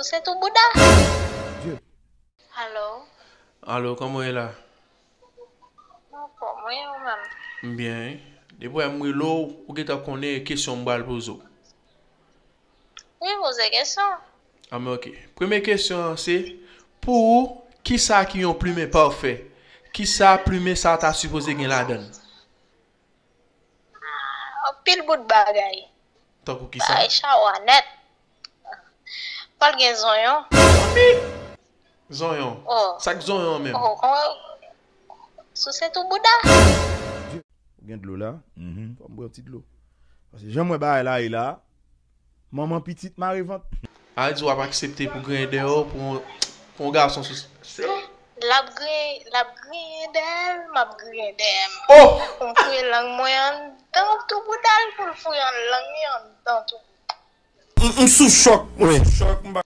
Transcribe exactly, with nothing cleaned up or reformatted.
Souse tou bouda. Alo? Alo, kòman w ye la? Mwen anfòm, wi, ou menm? M byen, wi. Depi w wè m rele w, ou gentan konnen kesyon m pral poze w. Wi, poze kesyon. Ah, men ok. Premye kesyon an se, pou ou, kisa ki yon plimen pafè? Kisa plimen sa ta sipoze gen ladan l? Anpil bout bagay. Tankou kisa? Bagay chawa nèt. Fò l gen zonyon. Zonyon? Oh. Sa k zonyon an menm? Oh, kòman? Souse tou bouda. Ou gen dlo la? Mhm. Fò m pran ti dlo. Paske jan m wè bagay la ye la, manman pitit mare vant. A di w ap aksepte pou griyen dèyè w pou yon, pou yon gason sou. Se L ap griyen, l ap griyen dèyè l, m ap griyen dèyè m. Oh! Pou m fouye lang mwen anndan tou bouda l, pou l fouye lang li anndan tou. M, m sou chòk, mwen. Chòk, m pa